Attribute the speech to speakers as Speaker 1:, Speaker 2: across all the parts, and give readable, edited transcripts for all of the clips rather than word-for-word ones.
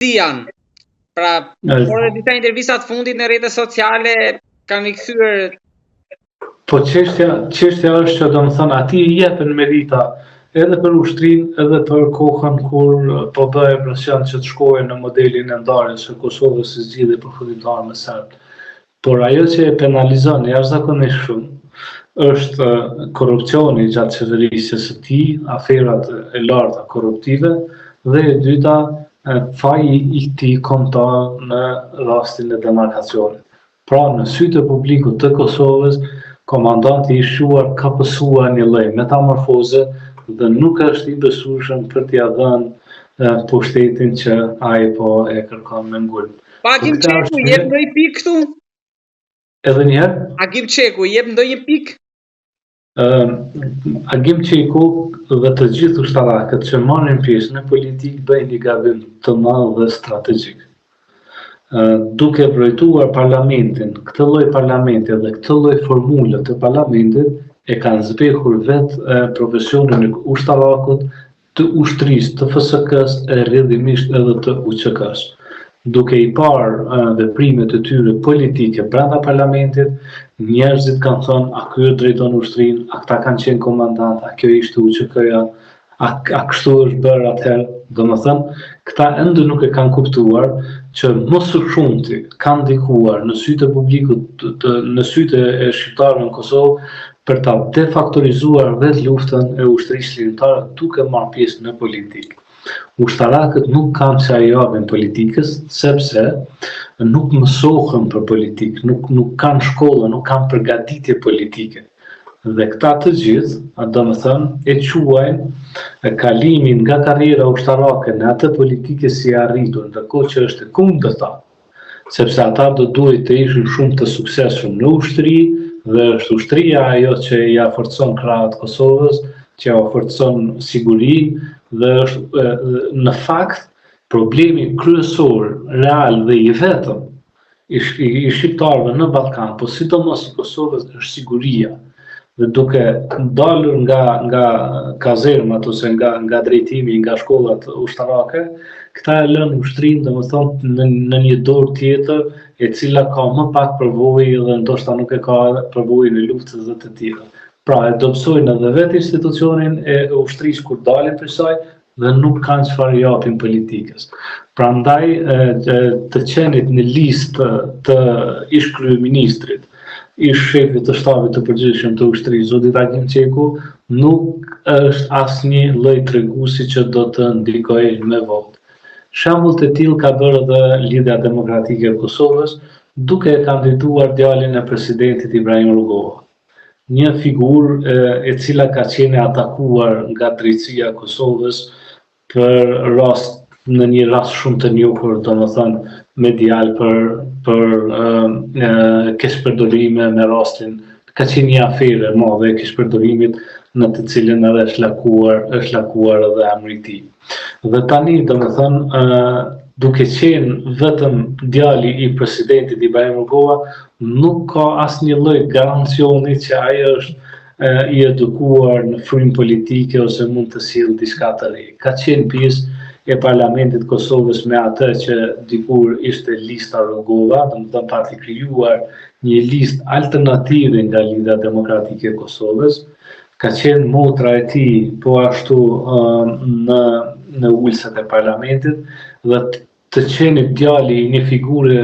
Speaker 1: Janë. Pra, por edhe disa intervista të fundit në rrjetet sociale kanë rikthyer
Speaker 2: Po çështja, çështja është që domethënë atij i jepen merita edhe për ushtrinë edhe për kohën kur po bëhej presion që të shkohej në modelin e ndarjes së Kosovës si zgjidhje përfundimtare me serbët. Por ajo që e penalizon jashtëzakonisht shumë është korrupsioni gjatë qeverisjes së tij, aferat e larta korruptive dhe e dyta faji i tij kombëtar në rastin e demarkacionit. Pra në sytë e publikut të Kosovës, komandanti i shquar ka pësuar një lloj metamorfoze dhe nuk është i besueshëm për t'ia dhënë pushtetin që ai po e kërkon me ngulm.
Speaker 1: Pa Agim Çeku, jep ndonjë pikë këtu?
Speaker 2: Edhe një herë?
Speaker 1: Agim Çeku, jep ndonjë pikë?
Speaker 2: Uh, Agim Çeku dhe të gjithë ushtarakët që marrin pjesë në politikë bëjnë një gabim të madh dhe strategjik. Uh, duke vrojtuar parlamentin, këtë lloj parlamenti dhe këtë lloj formule të parlamentit, e kanë zbehur vetë profesionin e ushtarakut të ushtrisë, të FSK-së e rrjedhimisht edhe të UÇK-së. Duke i parë veprimet e tyre politike brenda parlamentit, njerëzit kanë thënë a ky e drejton ushtrinë, a këta kanë qenë komandantë, a kjo ishte UÇK-ja, a, a kështu është bërë atëherë, domethënë, këta ende nuk e kanë kuptuar që më së shumti kanë ndikuar në sytë e publikut, të, të, në sytë e shqiptarëve në Kosovë, për ta defaktorizuar vetë luftën e ushtrisë çlirimtare duke marrë pjesë në politikë. Ushtarakët nuk kanë çka i japin politikës, sepse nuk mësohen për politikë, nuk, nuk kanë shkolla, nuk kanë përgatitje politike. Dhe këta të gjithë, domethënë, e quajnë kalimin nga karriera ushtarake në atë politike si arritur, ndërkohë që është e kundërta. sepse ata do duhej të ishin shumë të suksesshëm në ushtri dhe është ushtria ajo që ia forcon krahët Kosovës, që ia forcon sigurinë dhe është në fakt problemi kryesor, real dhe i vetëm i, i shqiptarëve në Ballkan, po sidomos i Kosovës është siguria. Dhe duke dalur nga nga kazermat ose nga nga drejtimi nga shkollat ushtarake, këta e lënë ushtrinë, domethënë në në një dorë tjetër, e cila ka më pak përvojë dhe ndoshta nuk e ka përvojën e luftës dhe të tjera. Pra e dobësojnë edhe vetë institucionin e ushtrisë kur dalin prej saj dhe nuk kanë çfarë japin politikës. Prandaj të qenit në listë të ish kryeministrit, ish shefit të shtabit të përgjithshëm të ushtrisë, zotit Agim Çeku, nuk është asnjë lloj treguesi që do të ndikojë me votë. Shembull të tillë ka bërë edhe Lidhja Demokratike e Kosovës, duke e kandiduar djalin e presidentit Ibrahim Rugova. Një figurë e cila ka qenë e atakuar nga drejtësia e Kosovës për rast në një rast shumë të njohur, domethënë medial për për keqpërdorime me rastin, ka qenë një aferë e madhe e keqpërdorimit në të cilën edhe është lakuar, është lakuar edhe emri i tij. Dhe tani, domethënë, duke qenë vetëm djali i presidentit Ibrahim Rugova, nuk ka asnjë lloj garancioni që ai është i edukuar në frymë politike ose mund të sjellë diçka të re. Ka qenë pjesë e Parlamentit të Kosovës me atë që dikur ishte lista Rugova, domethënë pati krijuar një listë alternative nga Lidhja Demokratike e Kosovës, Ka qenë motra e tij po ashtu në në ulëset e parlamentit dhe të qenit djali i një figure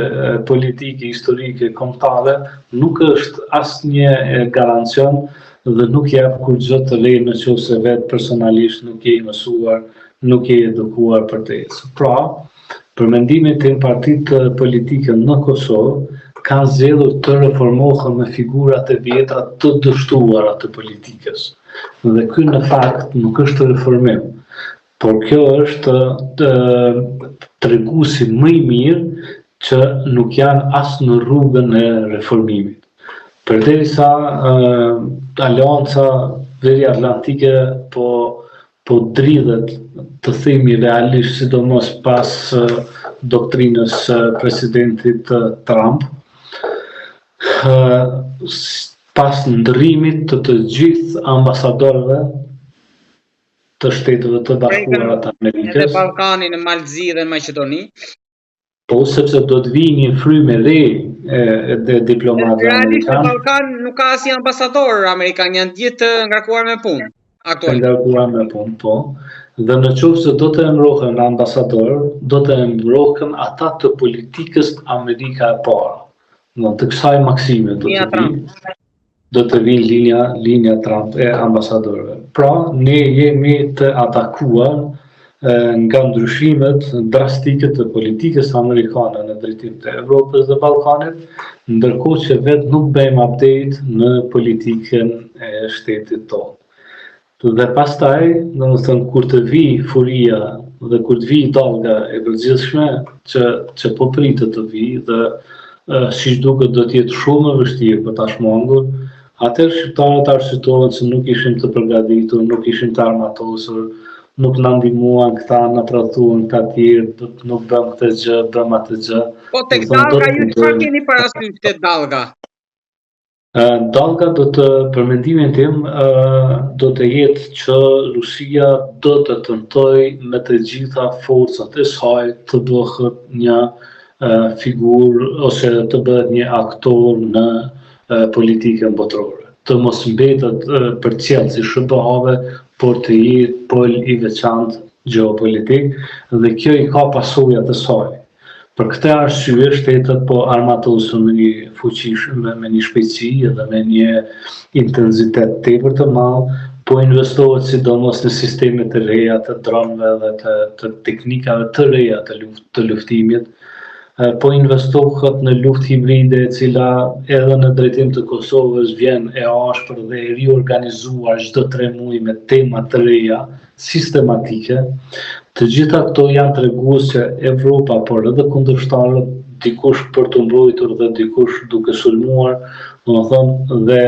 Speaker 2: politike, historike, kombëtare, nuk është asnjë garancion dhe nuk jep kurrgjë të re në qoftë se vetë personalisht nuk je i mësuar, nuk je i edukuar për të ecur. Pra, Për mendimin tim partitë politike në Kosovë kanë zgjedhur të reformohen me figurat e vjetra të dështuara të politikës. Dhe ky në fakt nuk është reformim, por kjo është treguesi më i mirë që nuk janë as në rrugën e reformimit. Përderisa Aleanca Veri-Atlantike po po dridhet, të themi realisht, sidomos pas doktrinës së presidentit Trump, pas ndërrimit të të gjithë ambasadorëve të Shteteve të Bashkuara të
Speaker 1: Amerikës. Edhe Ballkanin në Mal të Zi dhe në Maqedoni.
Speaker 2: Po, sepse do të vijë një frymë e re e, e diplomatëve
Speaker 1: amerikanë. Në Ballkan nuk ka asnjë ambasador amerikan, janë gjithë të ngarkuar me punë.
Speaker 2: Aktualisht. Të ngarkuar me punë, po. Dhe në qoftë se do të emërohen ambasador, do të emërohen ata të politikës Amerika e parë. Në të kësaj maksime do të vijë do të vijë linja linja Trump e ambasadorëve. Pra, ne jemi të atakuar nga ndryshimet drastike të politikës amerikane në drejtim të Evropës dhe Ballkanit, ndërkohë që vetë nuk bëjmë update në politikën e shtetit tonë. Dhe pastaj, domethënë, kur të vijë furia dhe kur të vijë dallga e përgjithshme që që po pritet të vijë dhe siç duket do të jetë shumë e vështirë për ta shmangur, atëherë shqiptarët arsyetohen se nuk ishim të përgatitur, nuk ishim të armatosur, nuk na ndihmuan këta, na tradhtuan këta tjerë, nuk bëmë këtë gjë, bëmë atë gjë.
Speaker 1: Po tek dallga ju çfarë keni parasysh te dallga?
Speaker 2: Dallga do të, për mendimin tim, do të jetë që Rusia do të tentojë me të gjitha forcat e saj të bëhet një figurë ose të bëhet një aktor në politikën botërore. Të mos mbetet përcjellës i SHBA-ve, por të jetë pol i veçantë gjeopolitik dhe kjo i ka pasojat e saj. Për këtë arsye shtetet po armatosen me një fuqish, me, me një shpejtësi dhe me një intensitet tepër të madh, po investohet sidomos në sisteme të reja të dronëve dhe të, të teknikave të reja të, luft, të luftimit, po investohet në luftë hibride e cila edhe në drejtim të Kosovës vjen e ashpër dhe e riorganizuar çdo 3 muaj me tema të reja, sistematike, të gjitha këto janë tregues që Evropa, por edhe kundërshtarët, dikush për t'u mbrojtur dhe dikush duke sulmuar, domethënë dhe.